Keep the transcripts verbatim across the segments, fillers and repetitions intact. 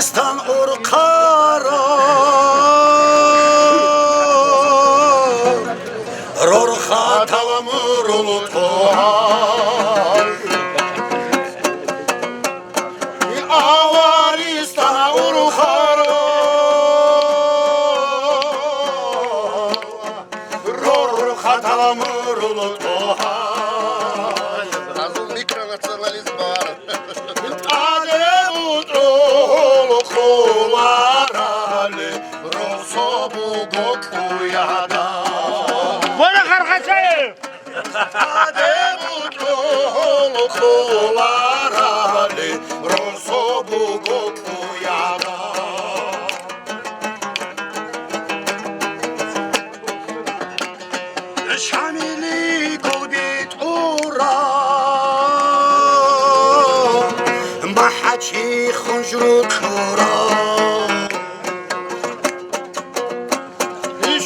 Стан урхъаро, рорхатал мурул тӀугьа. Аваристан урхъаро, рорхатал мурул тӀугьа. Азул микронационализм бар. ТӀаде бутӀрул хъуларали росо буго кӀуяда. Вара Хархачаев! ТӀаде бутӀрул хъуларали росо буго кӀуяда. Шамили гулби тӀура, МахӀачи хунжру тӀура.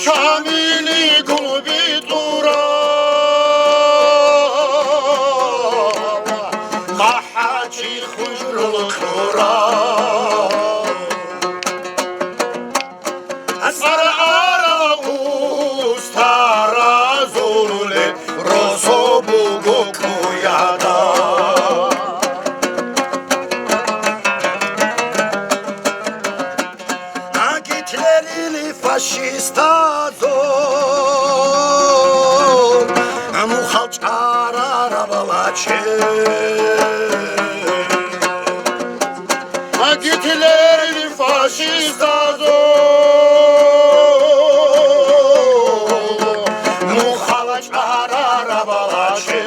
Шамили гулби тӀура, МахӀачи хунжру тӀура. АсарагӀара устаразуле росо буго кӀуяда. А Гитлерили фашистазул мухал чӀарараб балаче. Гитлерил фашистазул мухал чӀарараб балаче.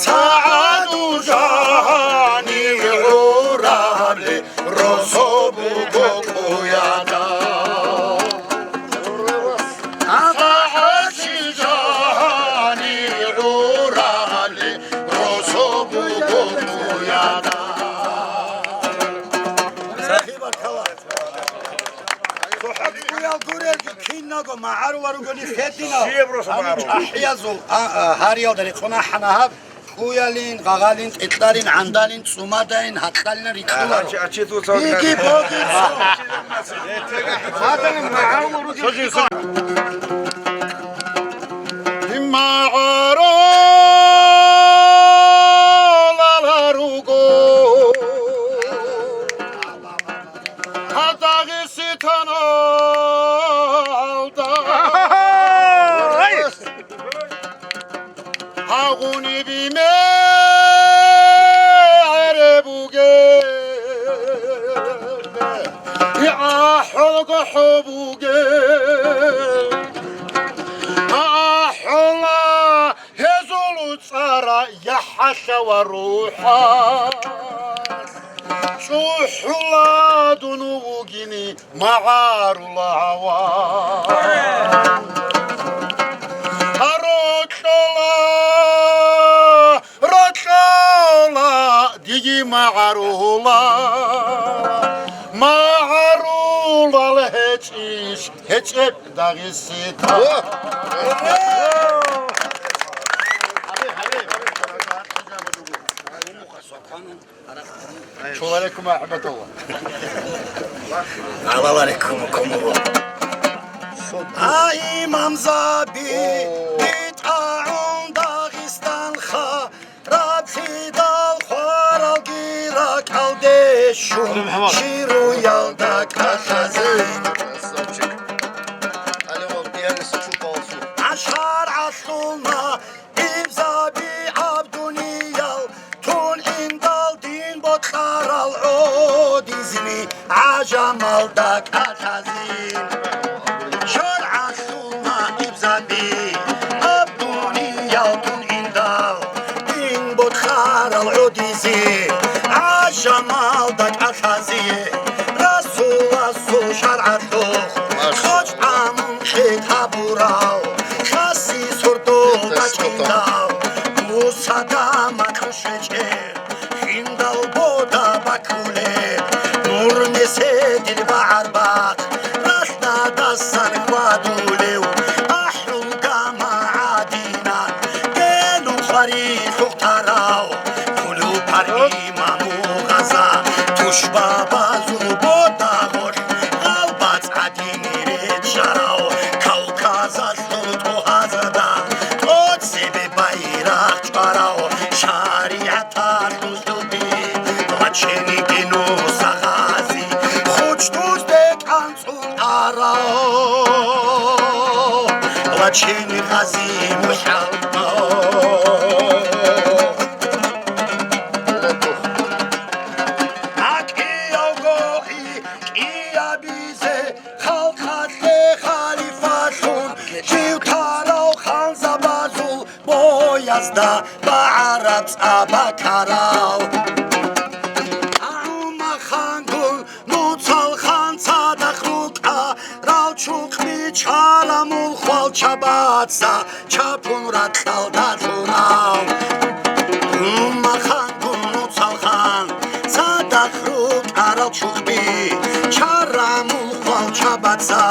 СагӀаду жани гӀурабли росо буго кӀуяда. СагӀаду жани гӀурабли росо буго кӀуяда. ЦохӀо кӀуял гурелги киналго магӀарулар ругони хединал. Щиб росо магӀарулар? ЧӀахӀиязул, а, а, гьариялда рекъон ахӀана гьаб кӀуялин, гъагъалин, тӀекьларин, гӀандалин, цӀумадайин, гьакьалин рикьуларо. Ачи, ачи, ту цо. Иги боги цо. МагӀарулал руго гьал Дагъистаналда. Гьагъуни би мегӀер бугел, гӀахӀулго хӀу бугел, гӀахӀула гьезул цӀара яхӀалъа ва рухӀалъ. ЧӀухӀула дун вугин магӀарула гьава. Рокьола, рокьола, диги магӀарула, магӀарулал гьечӀищ гьечӀеб Дагъиста. Чолаликум рахӀматулла. Алаларикум кумула. А имамзаби битӀагӀун Дагъистанха, рацидал хваралги ракӀалде щун, щируялда кӀалъазе. Красавчик. Алевал пианист чупался. ГӀашар гӀалъуна ибзаби гӀабдуниял, тун индал дин бокьарал гӀодизни гӀажамалда кӀалъазин. ГӀашар гӀалъуна ибзаби гӀабдуниял, тун индал дин бокьарал гӀодизе гӀажамалда кӀалъазе. Расуласул шаргӀалъухъ хъочӀ гӀамун хӀетабурал, хасси сордо бачӀиндал, Мусада макру щвечӀеб, хиндал бода бакулеб, нур меседил багӀарбат, ралъдадасан хьвадулев, ахӀул гама гӀадинан, гелун хвари лъухъ тарав, кулупар Имаму Гъаза, тушбабазул бода гъолъ, гъалбацӀ гӀадин речӀчӀарав, Кавказалъул тӀугьазда тӀоцебе байрахъ чӀварав, шаригӀаталъул хӀулби, лачениги нуса гъази, хучдузде кӀанцӀун арав, лачени гъази МухӀаммад. ГӀакъиявго и кӀиабизе халкъалъе халифалъун жив тарав ханзабазул боязда багӀараб цӀа бакарав. ГӀумахангун Нуцал хан цадахъ рукӀа, ралчухъ биччала мун хвалчабаца, чапун ракьалда лъурав. Умахангун нуцал хан цадахъ рукӀа, ралчухъ биччара мун хвалчабаца,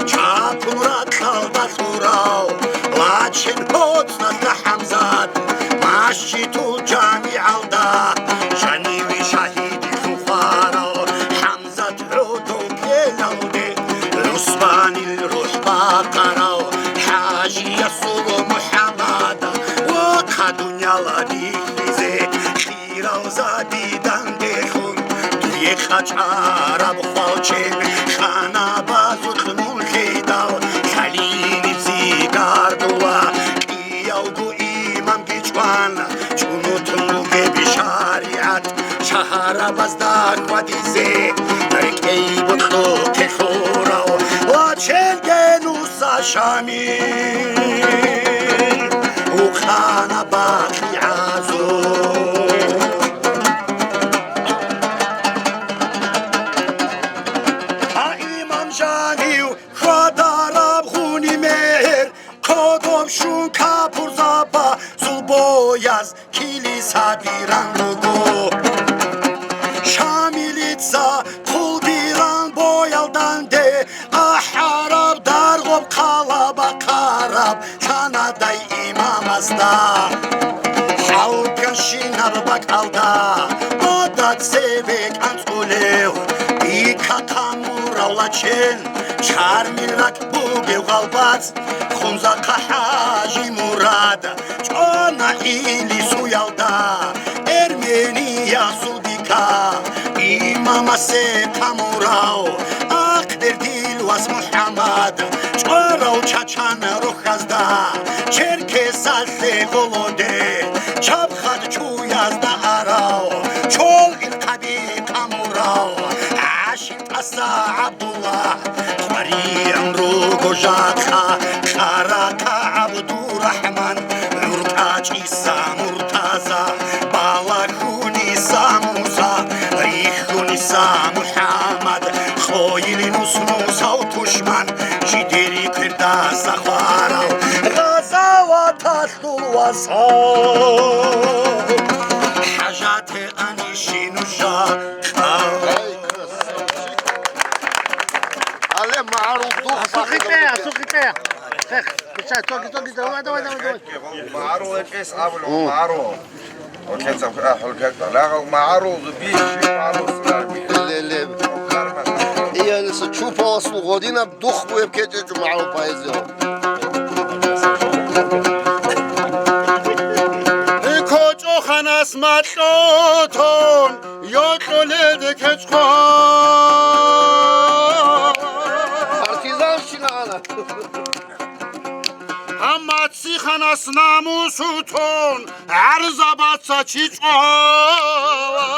чапун ракьалда лъурав. Лачен боцӀалъа ХӀамзат, масжидул жамигӀалда, жаниве шагьидлъун хварав ХӀамзат гӀодов ккелалде, ГӀусманил рухӀ бахъарав ХӀажиясул МухӀаммад, вахъа дунияла бихьизе хирал забидан дехун, дуе къачӀараб хвалчен ханабазухъ мун лъейдал, лъалилеб зигардула кӀиявго имамги чӀван, чӀунутун бугеб шаригӀат шагьарабазда хьвадизе, рекӀей бокьухъе лъурав лачелги нуса Шамил, ухъана бакъигӀазул. А имам жанив хьвадараб гъуни мегьер, кодоб щун капурзабазул бояз килиса биран руго. Шамилица хъул биран боялданде ахӀараб даргъоб хъала бахъараб лъанадай имамасда. ХӀалканщинаб бакӀалда бода цебе кӀанцӀулев, бика хъамурав лачен, чармил ракӀ бугев гъалбацӀ, Хунзахъа ХӀажи Мурад чӀвана Илисуялда, Эрмениясул бика, имамасе хъамурав Ахъбердил вас МухӀаммад, чӀварав Чачан рохьазда, Черкесалъе гьолоде, Чабхат чуязда арав, чолгӀил хъаби хъамурав ГӀаши ТӀаса ГӀабдулла, къваригӀун руго жакъа Къаракъа ГӀабдурахӀман, ГӀуртӀачӀиса Муртаза, Балагьуниса Муса, Рихьуниса МухӀаммад, Къойилинус Мусав тушман, жидери квердаса хварав, гъазаваталъул васал хӀажат гьекъанищи нужа. Але, магӀарул дух. Асухъе, асухъе. Хех, куча, тоги, тоги, давай, давай, давай, давай. МагӀарул гьекъес абулев, магӀарул. Океца, а, хӀулкекда. Лагъал магӀарул, би, ши магӀарул сунарби. Ле, ле. Иялиса чупаласул гъодинаб дух бугеб кечӀечӀо магӀарул поэзия. Кочо ханас макьо тон, йокьоледе кечӀо. Партизанщина ана. Амма циханас намусу тон, гӀарзабаца чи чӀвала.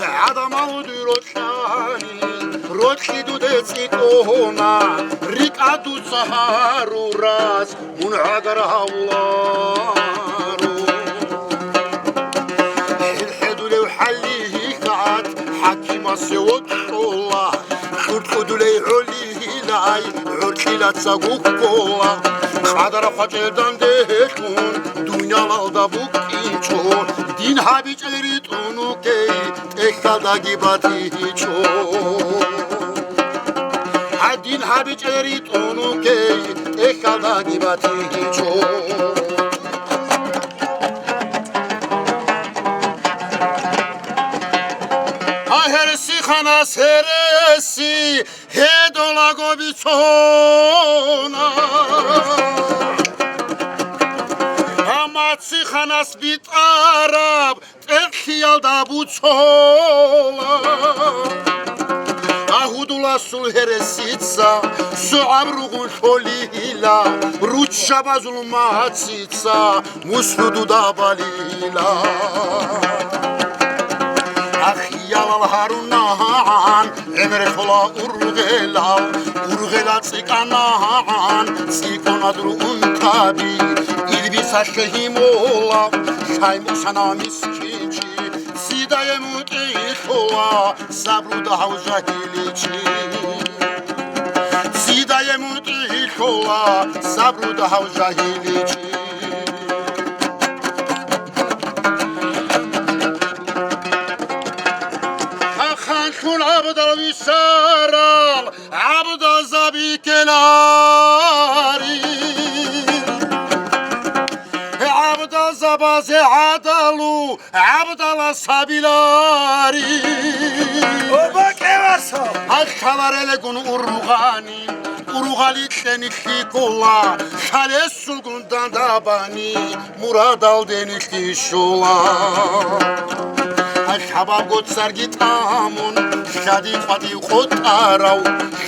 ГӀадамал дуй рокьани, рокьи дуде цӀикӀкӀуна, рикӀа дуца гьарурас мун гӀагар гьавуларо. ХӀил хӀедулев хӀалли гьикъат хӀакимасе вокьула, кьуркьудулей гӀоли гьилай, гӀуркьилаца гуккула. Къадар хъвачӀел данде гьелъун, дуниялалда букӀинчӀо, дин гьабичӀел ритӀун вукей, тӀехьалдаги батигьичӀо. Гьадин гьабичӀел ритӀун вукей, тӀехьалдаги батигьичӀо. Ханас гьереси гьедолаго бицона. Амма цихъанас битӀараб тӀерхьиялда буцола. Агьудуласул гьересица сугӀаб ругъун лъолила, руччабазул маци ца муслу дуда балила. Ахиялал гьарунагӀан гӀемер лъола ургъелал, ургъела цӀикӀкӀанагӀан цӀикӀкӀуна дур унтаби. Илбисалъе гьимула, лъай мусана мискинчи, цидае мутӀигӀлъула сабруда гьав жагьиличи. Цидае мутӀигӀлъула сабруда гьав жагьиличи. Хаханлъун гӀабдал висарал гӀабдазаби ккелари. ГӀабдазабазе гӀадалу гӀабдала сабилари. Оба кӀевасо! Алъаларелегун ургъани, ургъали кьенилъи ккола, лъалесулгун дандабани, мурадалде нилъи щола. Лъабабго царги тӀамун, лъади-къватӀив къотӀарав,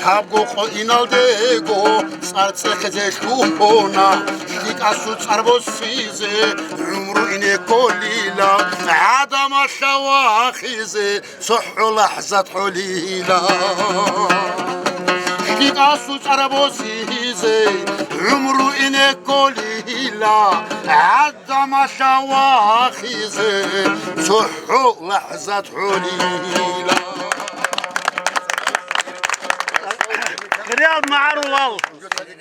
лъабго къо иналдего цӀар цӀехезе лъугьуна, лъикӀасул цӀар босизе гӀумру ине кколила, гӀадамалъа вахизе цохӀо лахӀзат хӀолила. ЛъикӀасул цӀар босизе гӀумру ине кколила, гӀадамалъа вахизе цохӀо лахӀзат хӀолила. Хириял магӀарулал,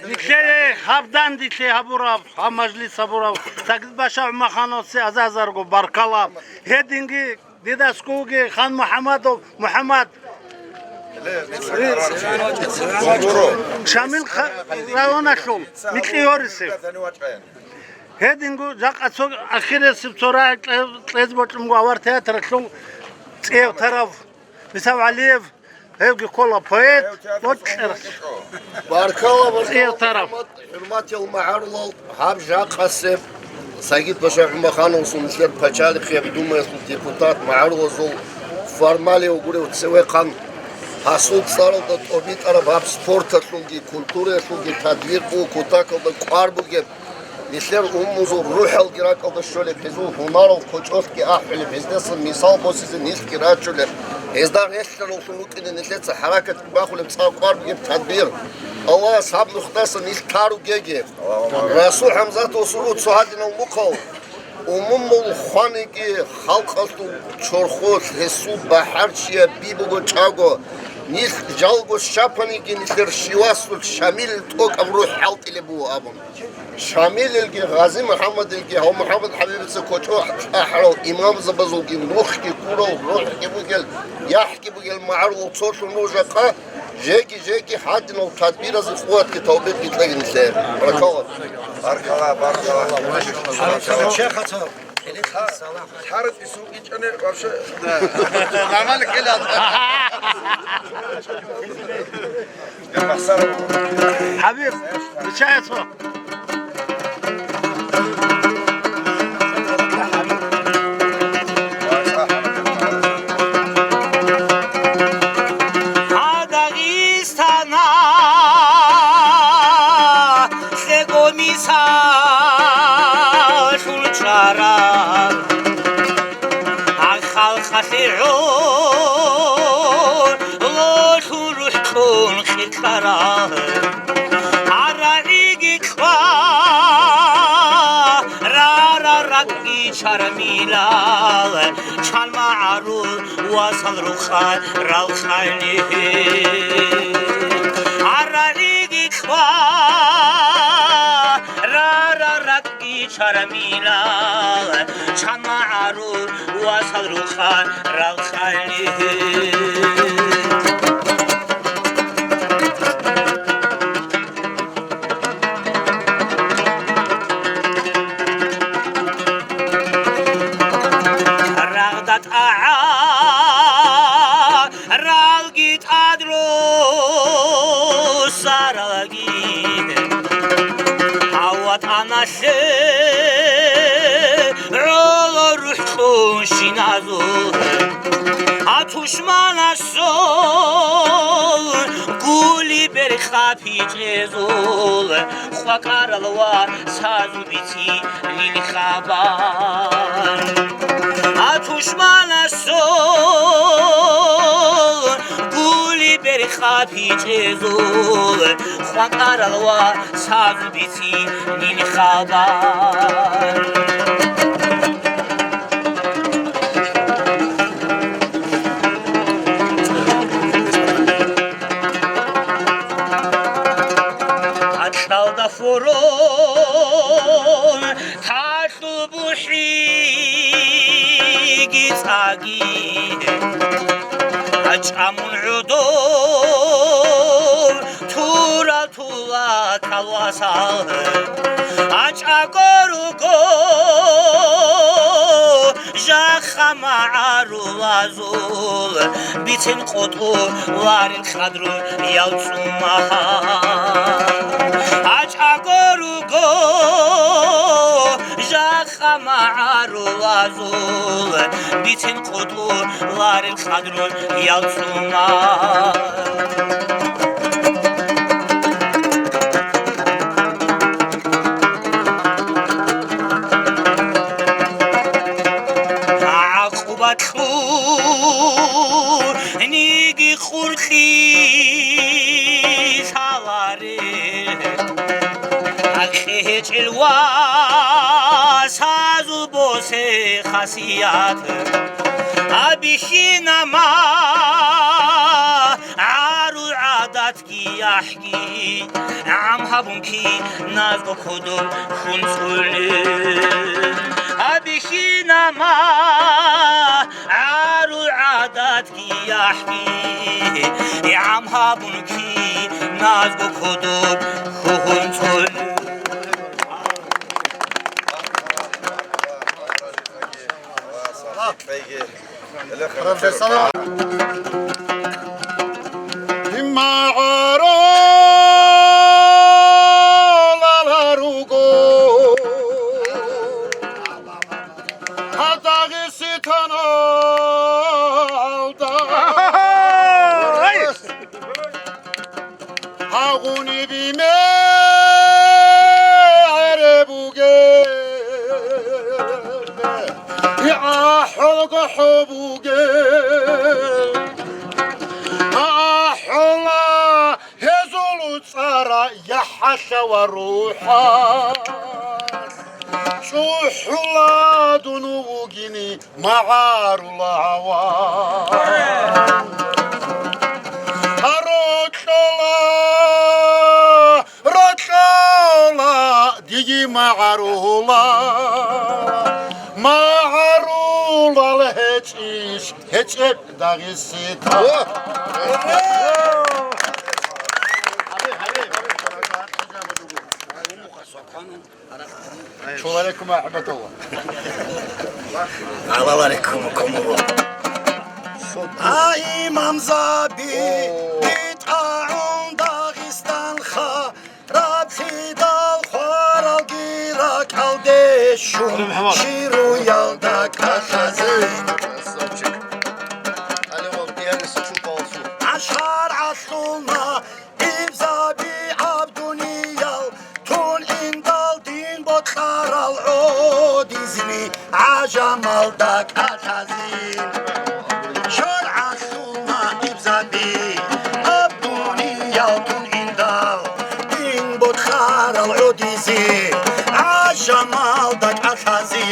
нилъее гьаб дандилъи гьабураб, гьаб мажлис гьабураб Сагидбаша ГӀумахановсе азазарго баркала. Гьединги Дидасго вугев Хан МухӀамадов МухӀамад. Шамил ха-, районалъул Микьи Гьорисев. Гьединго жакъа цо ахиресеб цо рагӀи кье-, кьезе бокьун буго авар театралъул цӀияб тарав Мисав ГӀалиев. Гьевги ккола поэт, бокьарас. Баркала, баркала, цӀияб тарав. ХӀурмат-, хӀурматиял магӀарулал, гьаб жакъасеб Сагидбаша ГӀумахановасул, нилъер пачалихъияб думаялъул депутат, магӀарулазул формалияб гурев цевехъан гьасул цӀаралда тӀобитӀараб гьаб спорталъулги, культураялъулги тадбир буго, кутакалда кӀвар бугеб. Нилъер умумузул рухӀалги ракӀалда щолеб, гьезул гьунарал кочӀолъги ахӀулеб, гьездасан мисал босизе нилъги рачулеб, гьезда релълъараллъун рукӀине нилъеца хӀаракатги бахулеб цӀакъ кӀвар бугеб тадбир. Аллагьас гьаб нухдасан нилъ таругеги. Расул ХӀамзатовасул цо гьадинав мухъав, умумул хваниги халкъалъул чорхолъ гьесул бахӀарчияб би буго чӀаго, нилъ жалго щапаниги нилъер щивасулъ Шамилил тӀокӀаб рухӀ хӀалтӀилеб буго абун. Шамилилги, Гъази МухӀаммадилги, гьав МухӀаммад ХӀабибица кочӀо ахӀарал имамзабазулги нухги ккурал рухӀги бугел, яхӀги бугел магӀарулал цолъун руго жакъа, жеги-жеги гьадинал тадбиразе къуватги тавпикъги кьеги нилъее. Баркала. Баркала, баркала. Гьарат ису ичӀони вообще. Нормально ккелал. ХӀабиб, риччаясо. Гьадагъистана лъего мисалъул чара. Гьал халкъалъе гӀололъун рухӀ кьун хитӀарал, гьарагӀиги кьварарал ракӀги чармилал, чан магӀарул васал рукъа ралхъайни. ГьарагӀиги кьварарал ракӀ Чармилал чан магӀарул васал рукъа ралхъайли. Рагъда тӀагӀа Жиназул, а тушманасул гули берхъа пичӀезул, хвакъарал ва сазул бицинин хабар. А тушманасул гули берхъа пичӀезул, хвакъарал ва сазул бицинин хабар. Акьалда форум талъул бухӀиги цӀаги, гьачӀамун гӀодов турал тула калвасал, гьачӀаго руго жахъа магӀарулазул, бицен къотӀуларел къадру ял цӀумагьал. ГьачӀаго руго жахъа магӀарулазул, бицен къотӀуларел къадру ял цӀума. ГӀакъуба кьуниги къуркьи лъаларе, гьакъи гьечӀел ва сазул босе хасият, абихьинама гӀарул гӀадатги яхӀги, гӀам гьабун киназго кодоб хунцӀулел. Абихьинама гӀарул гӀадатги яхӀги, гӀам гьабун киназго кодоб хунцӀулел. Димагъаролала руго, гьадагъи ситаналда. Гьагъуни бимегӀере бугел, гӀахӀулго хӀу бугел, гӀахӀула гьезул цӀара яхӀалъа ва рухӀалъ. ЧӀухӀула дун вугини магӀарула гьава. Рокьола, рокьола, диги магӀарула, магӀарулал гьечӀищ, гьечӀеб Дагъиста. Ва алейкум рахматулла. Алал алейкум, кумула. А имамзаби битӀагӀун Дагъистанха, раблъидал хваралги ракӀалде щун, шируялда кӀалъазе. Красавчик. Алевал пианиса чупалсу. АшгӀар гӀалъуна ибзаби абдуниял, тун индал дин бокьарал гӀодизни гӀажамалда кӀалъазин. ШаргӀалъул наибзаби абдуниял тун индал, дин бокьарал гӀодизе, гӀажамалда кӀалъазе,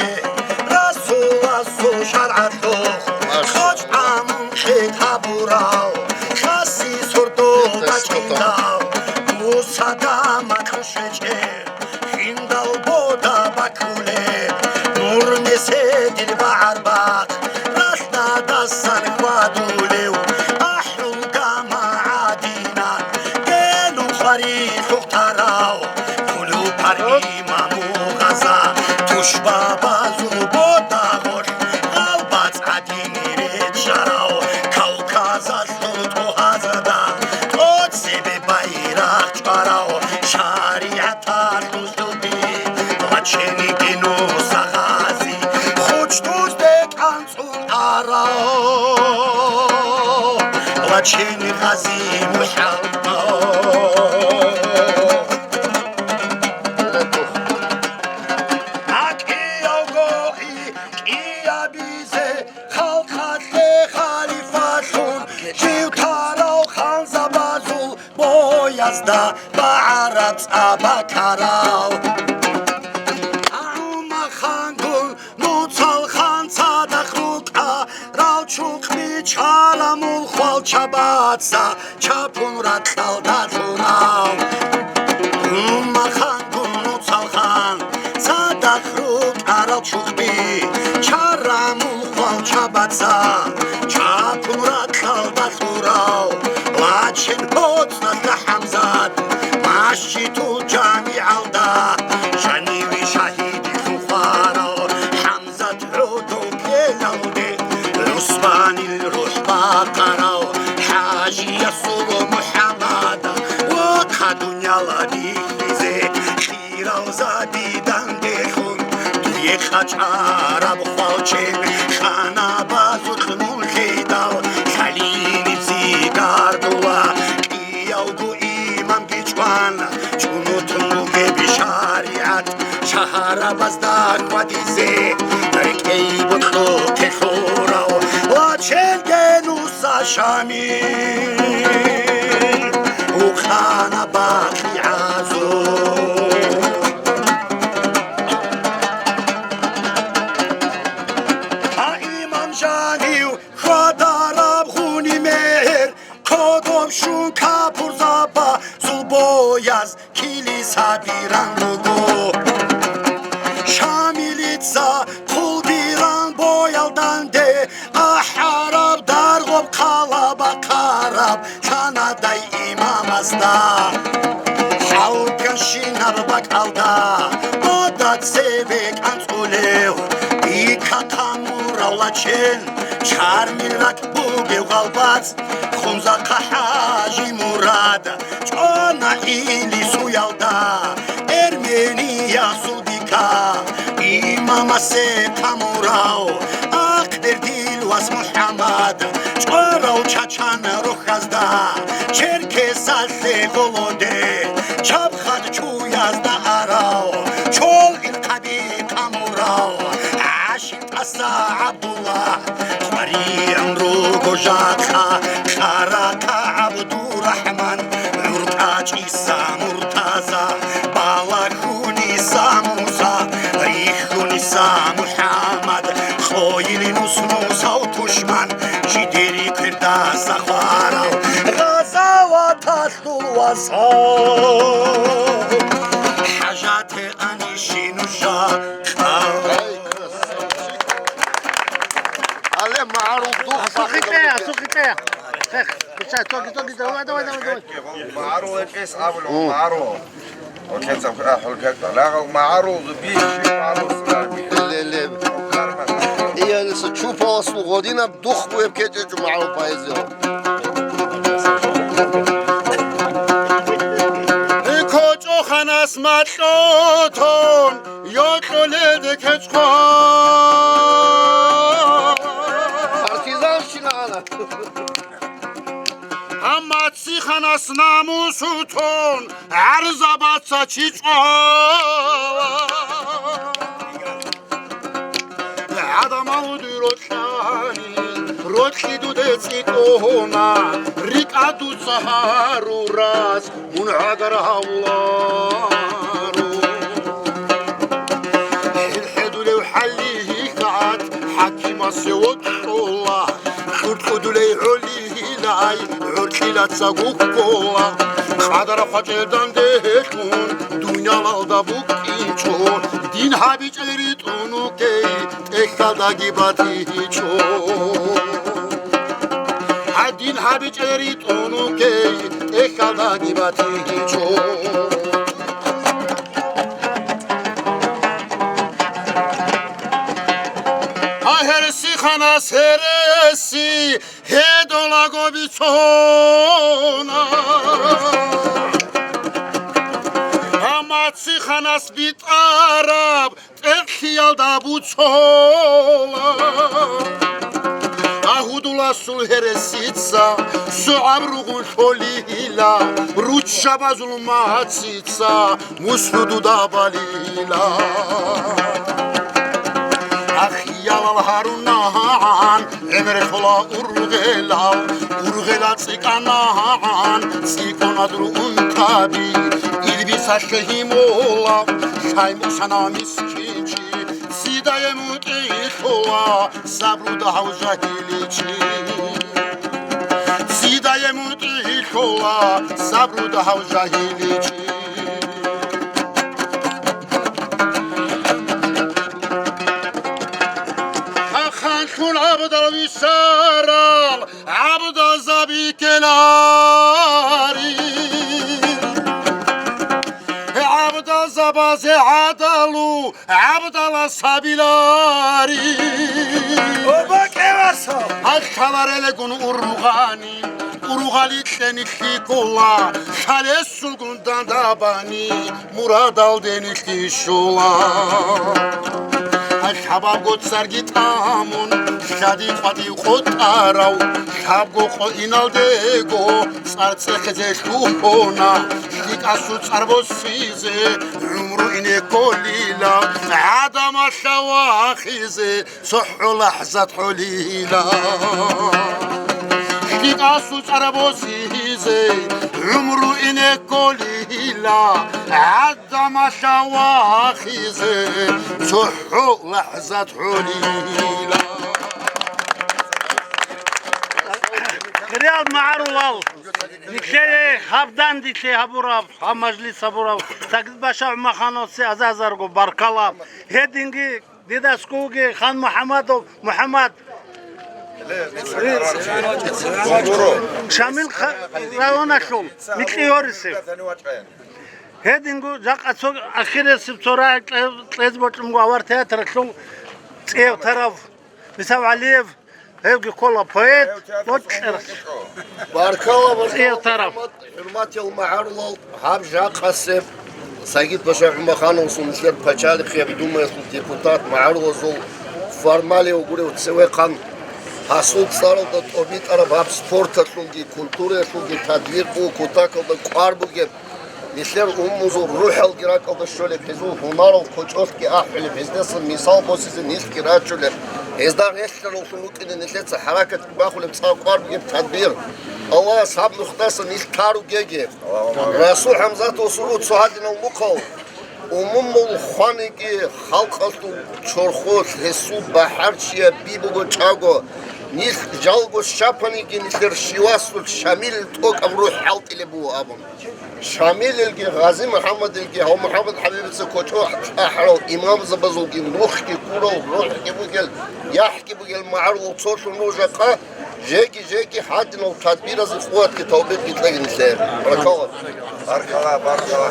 Расуласул шаргӀалъухъ, кьочӀ гӀамун хӀетабурал, хасси сордо бачӀиндал, Мусада макьу щвечӀеб, хьиндал бода бакулеб, нур меседил багӀарбахъ, ралъдадасан хьвадулев, ахӀул гама гӀадинан, гелун хвари лъухъ тарав, хъулул парги маму гъаза, тушбабазул бода гъорлъ, гъалбацӀ гӀадин речӀарав, Кавказалъул тӀугьазда тӀоцебе байрахъ чӀварав, шаригӀаталъул хӀулби, лачениги нусагъази, хуч дузде кӀанцӀ Лачени Гъази МухӀаммад. АкӀиявго и кӀиабизе халкъалъе халифалъун жив тарав ханзабазул боязда багӀараб цӀа бакарав. ГӀумахангун нуцал хан цадахъ рукӀа, ралчухъ бичара мул хвалчабаца чапун ракьалда лъурав. ГӀумахангун нуцал хан цадахъ рукӀа, ралчухъ бичара мул хвалчабаца чапун ракьалда лъурав. Лачен боцӀалъа ХӀамзат масжидул жамигӀалда жаниве шагьидлъун хварав. ХӀамзат гӀодов ккелалде ГӀусманил рухӀ бахъарав. ХӀажиясул МухӀаммада вахъа дунияла бихьизе, кьирал забидан дехун, дуе къачӀараб хвалчен, ханабазухъ нуллъидал лъалиниб зигардула. Кьиявго имамги чӀван, чӀунутун бугеб шаригӀат шагьарабазда хьвадизе, рекӀей бокьухъе лъурав Лаченги нуса Шамил ухъана бакъигӀазул. А имам жанив хьвадараб гъуни мегьер, кодоб щун капурзабазул бояз килисабиран руго. Шамилица хъулбиран боял данде ахӀараб, даргъоб хъала бахъараб лъанадай имамасда. ХӀалканщинаб бакӀалда бода цебе кӀанцӀулев, бика хъамурав Лачен, чармил ракӀ бугев гъалбацӀ Хунзахъа ХӀажи Мурад чӀвана Илисуялда, Эрмениясул бика имамасе хъамурав Ахъдердил вас МухӀаммад чӀварав Чачан рохьазда, Черкесалъе гъолоде чабхад чуязда арав чол илхъаби хъамурав ГӀаши ТӀаса ГӀабдулла, къваригӀун руго жакъа Къаракъа ГӀабдурахӀман, ГӀуркъачӀиса Муртаза, Балагьуниса Муса, Рихьуниса МухӀаммад, Къойилинус Мусав тушман, жидери квердаса хварав гъазаваталъул васал. ХӀажате анищи нужа. Але, магӀарул дух. Асухъе, асухъе. Эх, куча, тоги, тоги, давай, давай, давай, давай. МагӀарул экӀес абулев, магӀарул. Окецаб ахӀул гьекъа. Лагъал магӀарул зуби, магӀарул суларби. Ле, ле. Карма. Иялиса чупаласул гъодинаб дух бугеб кечӀечӀо магӀарул поэзия. Кочо ханас макьотон, йокьоледе кечӀо. Партизанщина ана. Амма циханас намусутон гӀарзабаца чи чӀван. ГӀадамал дуй рокьани, рокьи дуда цӀикӀкӀуна, рикӀа дуца гьарурас мун гӀагар гьавуларо. ХӀил хӀедулев хӀалли гьикъат хӀакимасе вокьула, кьуркьудулей гӀоли гьилай гӀоркьилаца гуккула. Къадар хъвачӀел данде гьелъун дуниялалда букӀинчӀо, дин гьабичӀел ритӀун вукей, тӀехьалдаги батичӀо. Гьадин гьабичӀел ритӀун вукей, тӀехьалдаги батичӀо. Гьа гьересиханас гьереси гьедолаго бицуна. Амма циханас битӀараб тӀехьиялда буцола. Гьудуласул гьересица сугӀаб ругъун лъолила, руччабазул мацица мусхӀудуда балила. Ахиялал гьарунагӀан гӀемер лъола ургъелал, ургъела цӀикӀкӀанагӀан цӀикӀкӀунадру унтаби. Илбисалъе гьимола, лъаймусана мискинчи, цидае мутӀигьлъула сабруда гьав жагьиличи. Цидае мутӀигьлъула сабруда гьав жагьиличи. Хаханлъун гӀабдал висарал гӀабдазаби ккелари. ГӀабдазабазе гӀадалу гӀабдала сабилари. Оба кӀевасо! Гьалъаларелегун ургъани, ургъали кьенилъи ккола, лъалесулгун дандабани, мурадалде нилъги щола. Лъабабго царги тӀамун, лъади-къватӀив къотӀарав, лъабго къо иналдего цӀар цӀехезе лъугьуна, лъикӀасул цӀар босизе гӀумру ине кколила, гӀадамалъа вахизе цохӀо лахӀзат хӀолила. ЛъикӀасул цӀар босизе гӀумру ине кколила, гӀадамалъа вахизе цохӀо лахӀзат хӀолила. Хириял магӀарулал, нилъее гьаб дандилъи гьабураб, гьаб мажлис гьабураб, Сагидбаша ГӀумахановсе азазарго баркала. Гьединги дидасгоги Хан МухӀамадов МухӀамад, Шамил ха-, районалъул Микьи Гьорисев. Гьединго жакъа цо ахиресеб цо рагӀи кье-, кьезе бокьун буго авар театралъул цӀияб тарав Мисав ГӀалиев, гьевги ккола поэт, бокьарас. Баркала, баркала, цӀияб тарав. ХӀурмат-, хӀурматиял магӀарулал, гьаб жакъасеб Сагидбаша ГӀумахановасул, нилъер пачалихъияб думаялъул депутат, магӀарулазул формалиев гурев цевехъан гьасул цӀаралда тӀобитӀараб гьаб спорталъулги, культураялъулги тадбир буго, кутакалда кӀвар бугеб. Нилъер умумузул рухӀалги ракӀалда щолеб, гьезул гьунарал кочӀолъги ахӀулеб, гьездасан мисал босизе нилъги рачулеб, гьезда релълъараллъун рукӀине нилъеца хӀаракатги бахулеб цӀакъ кӀвар бугеб тадбир. Аллагьас гьаб нухдасан нилъ тару-геги. Расул ХӀамзатовасул цо гьадинал мухъал, умумул хваниги халкъалъул чорхолъ гьесул бахӀарчияб би буго чӀаго, нилъ жалго щапаниги нилъер щивасулъ Шамилил тӀокӀаб рухӀ хӀалтӀилеб буго абун. Шамилилги, Гъази МухӀаммадилги, гьав МухӀаммад ХӀабибица кочӀо чӀахӀарал имамзабазулги нухги ккурал рухӀги бугел, яхӀги бугел магӀарулал цолъун руго жакъа, жеги-жеги гьадинал тадбиразе къуватги тавпикъги кьеги нилъее. Баркала. Баркала, баркала.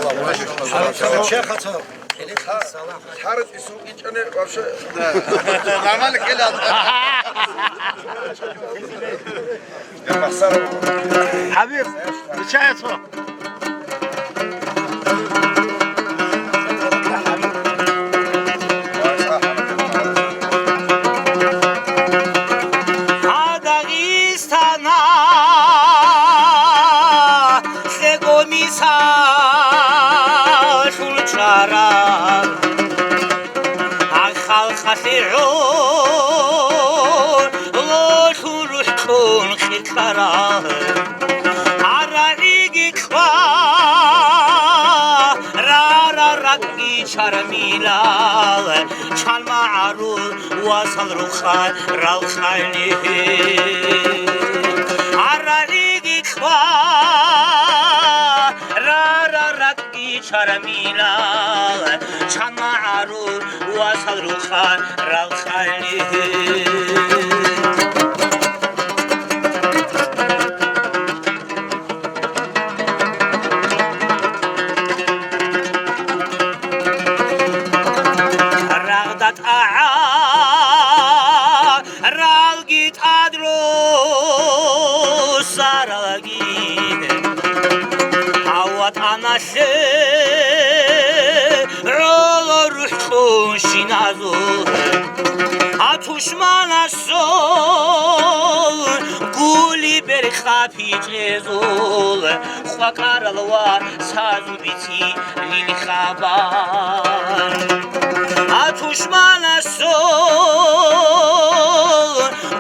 Баркала. Чехацо. Гьар-, гьар ИсукӀичӀани вообще. Да. Нормально ккелал. ХӀабиб, бичаяцо. Гьадагъи Дагъистана лъего мисалъул чара, гьал халкъалъе гӀололъун рухӀ кьун хикъара, гьаралиги кьва рара ракӀги чармилал, чан магӀарул васал рукъа ралхъайни. Гьаралиги кьва рара ракӀги чармилал, чан магӀарул васал рукъа ралхъайни. Рагъда тӀагӀа ралги тӀадру саралги, гьав ватӀаналъе гӀоло рухӀ кьун щиназул, а тушманасул Гули берхъа пичӀезул, къвакъарал ва сазул бицинил хабар. А тушманасул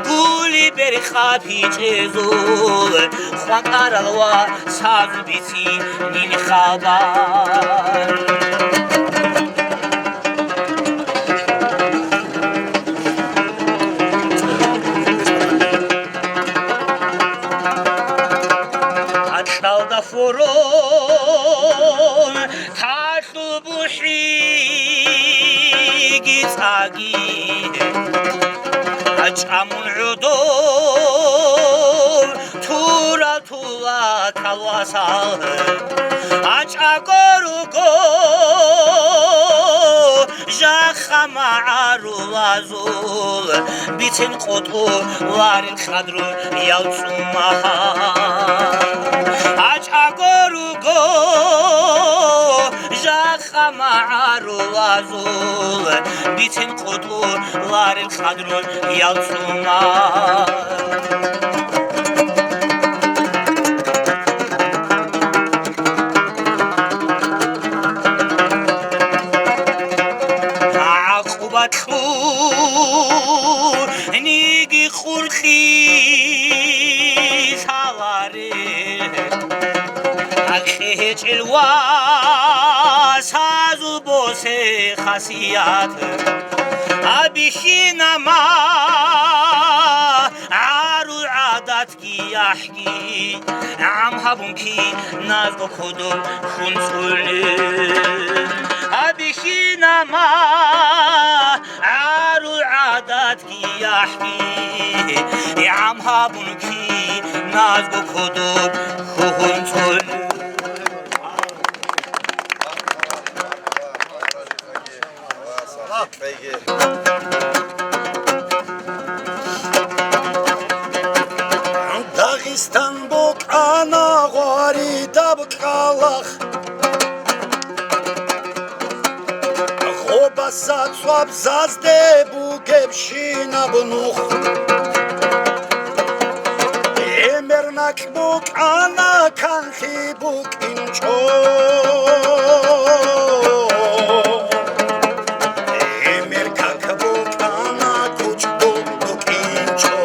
гули берхъа пичӀезул, къвакъарал ва сазул бицинил хабар. Гьалда фурун талъул бухӀиги цӀаги, гьачӀамун гӀодов турал тула калвасал, гьачӀаго руго жахъа магӀарулазул, бицен къотӀуларел къадру яв цӀумагьа. ГьачӀаго руго жахъа магӀарулазул, бицен къотӀуларел къадру яв цӀумагьа. ГӀакъуба кьуниги къуркьи лъаларе, гьакъи гьечӀел васазул босе хасият, абихьинама гӀарул гӀадат кияхӀги, гӀам гьабун киназго кодоб хунцӀулел. Абихьинама гӀарул гӀадат кияхӀги, гӀам гьабун киназго кодоб хунцӀулел. Дагъистан букӀана гъваридаб кьалахъ, гъобаса цӀвабзазде бугебщинаб нух. Гьемер накӀ букӀана канлъи букӀинчӀо, гьемер как букӀана кучӀдул букӀинчӀо.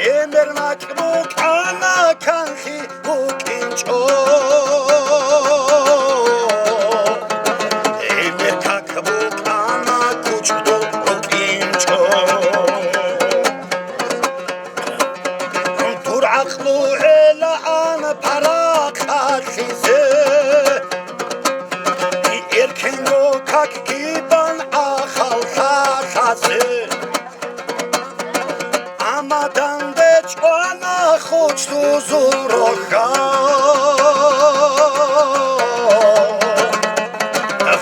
Гьемер накӀ букӀана канлъи букӀинчӀо, гьемер как букӀана кучӀдул букӀинчӀо. Дур гӀакълу гӀелаан парахъалъизе, эркенго какги бан ахал лъалъазе. Амма данде чӀвана хуч тузул рохьал,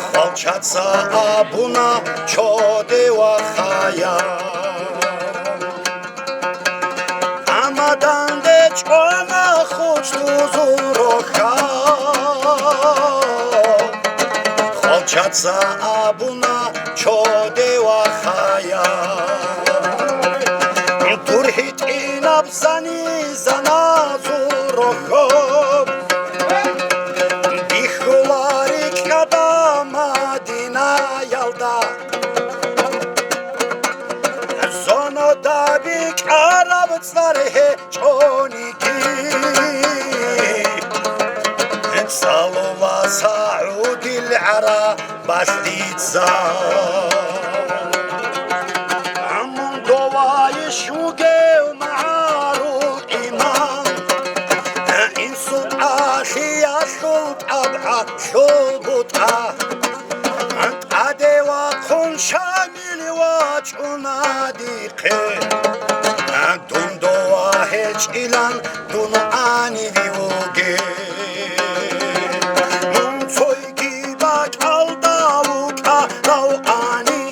хвалчаца абуна чоде вахъая. Амма данде чӀвана хуч тузул рохьал, хвалчаца абуна чоде вахъая. Дур гьитӀинаб зани-заназул рохьоб бихьулари кьада Мадинаялда. Зонода бикьараб цӀар гьечӀониги, цӀалула СагӀудил гӀарабалъ дица. Мун довайищ вугев магӀарул имам, инсул тӀалъиялъул тӀабгӀалъул бутӀа. ТӀаде вахъун Шамил вачӀуна дихъе, дун дова гьечӀилан дун гӀаниве вугев. Мун цойги бакӀалда вукӀарав гӀани,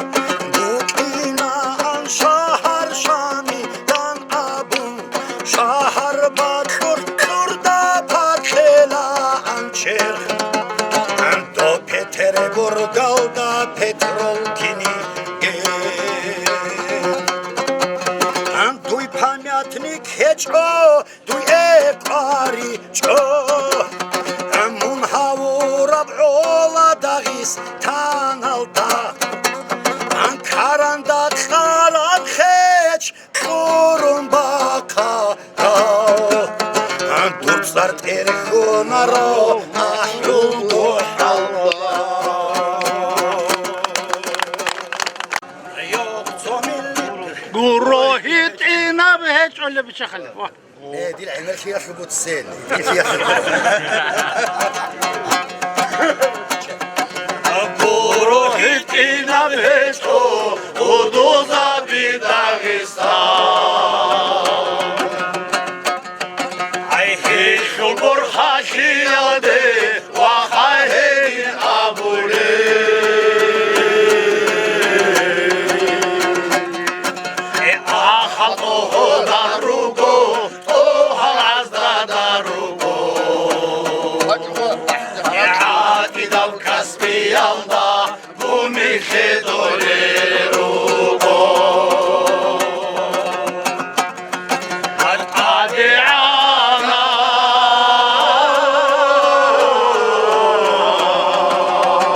букӀинаан шагьар Шамидан абун, шагьар бакьур кьурда пакьелаан черх. Доб Петербургалда петрол киниги. чӀо, дуе къваричӀо. Мун гьавураб гӀола Дагъистаналда, Анкаранда кьараб хеч кьурун бахъарав. Дур цӀар тӀерхьунаро ахӀулго хӀалла. Гуро гьитӀинаб гьечӀолеб чахалеб. Ва. Э, дил гӀемер хиялъул буцен, дил хиялъул буцен. Гуро гьитӀинаб гьечӀо, удузаби Дагъистан. Ай, гьелъул борхалъиялде вахай гьедин абулеб. Э, ахал тӀогьодан руго, тӀогьал гӀаздадан руго. Э, гӀатӀидаб Каспиялда гумихье долел руго.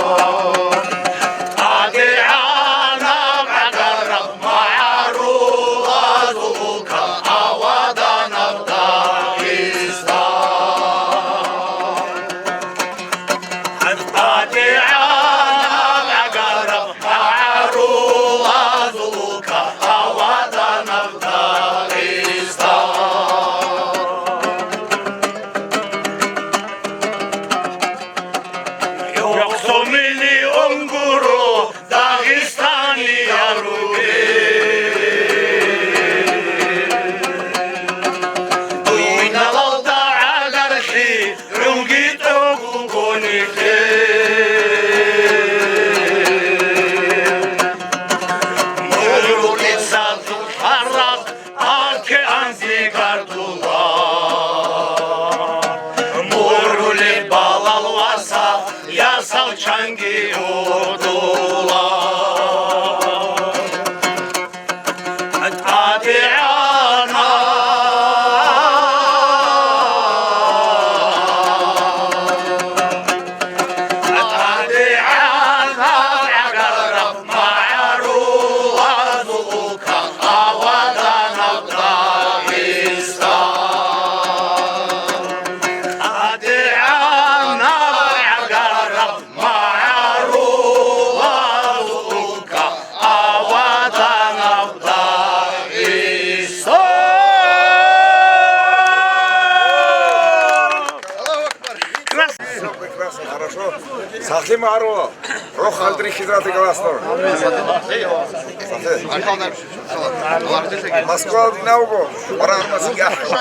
ТӀадегӀанав, тӀадегӀанав гӀагараб магӀарулазул улка Аваданаб Дагъистан. ТӀадегӀанав гӀагараб магӀарулазул улка Аваданаб Дагъистан. Цо миллион гуро Дагъистаниял ругел. Дуйналалда гӀагарлъи гӀунгитӀун буго нилъер. Мурул кӀицӀалъул хӀаракъ Арке анзи гардула, мурулеб балал васа, ясал чанги гьудула. ТӀадегӀанав, тӀадегӀанав гӀагараб магӀарулазул улка Аваданаб Дагъистан. ТӀадегӀанав гӀагараб магӀарулазул улка Аваданаб Дагъистан. Всё прекрасно, хорошо. Сахлим Арова. Рохалдри хизрати галаснор. Москва динавго. Баран масиги ахва.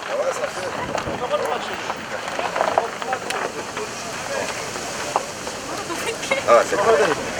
Давай, Саша.